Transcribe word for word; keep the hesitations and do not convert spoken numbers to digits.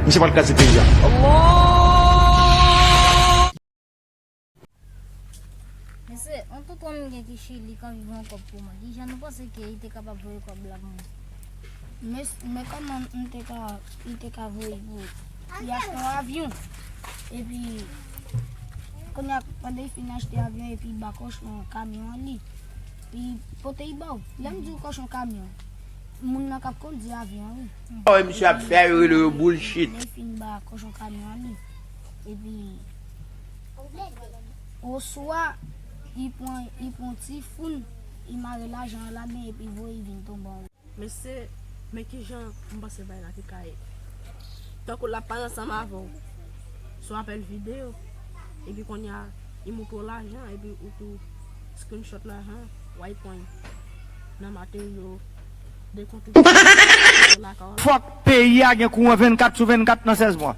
Misye pral kraze peyi a. Mesye, yon tonton m gen ki Chili k ap viv ankò pou mwen. Kijan nou panse ke li te kapab voye kòb la pou mwen? Mes, men kòman m te ka, li te ka voye pou li achte yon avyon? Epi, kounye a, pandan li fin achte avyon, epi ba kòchon kamyon an li. Li pote li ba w. Lè m di w kòchon kamyon, moun nan k ap kondi avyon an, wi. Misye ap fè yo rele yo bullshit. Lè l fin ba kòchon kamyon an li. Epi, oswa, li pran, li pran ti foun, li mare lajan an ladan epi voye vin tonbe anwo. Mesye, men kijan m panse bagay la te ka ye. Tankou l ap pale ansanm avè w sou apèl videyo, epi kounye a, li montre w lajan, epi ou tou screenshot lajan, w al pran nan materyo, dekont ou lakay w la. Fòk peyi a gen kouran vennkat sou vennkat nan sèz mwa.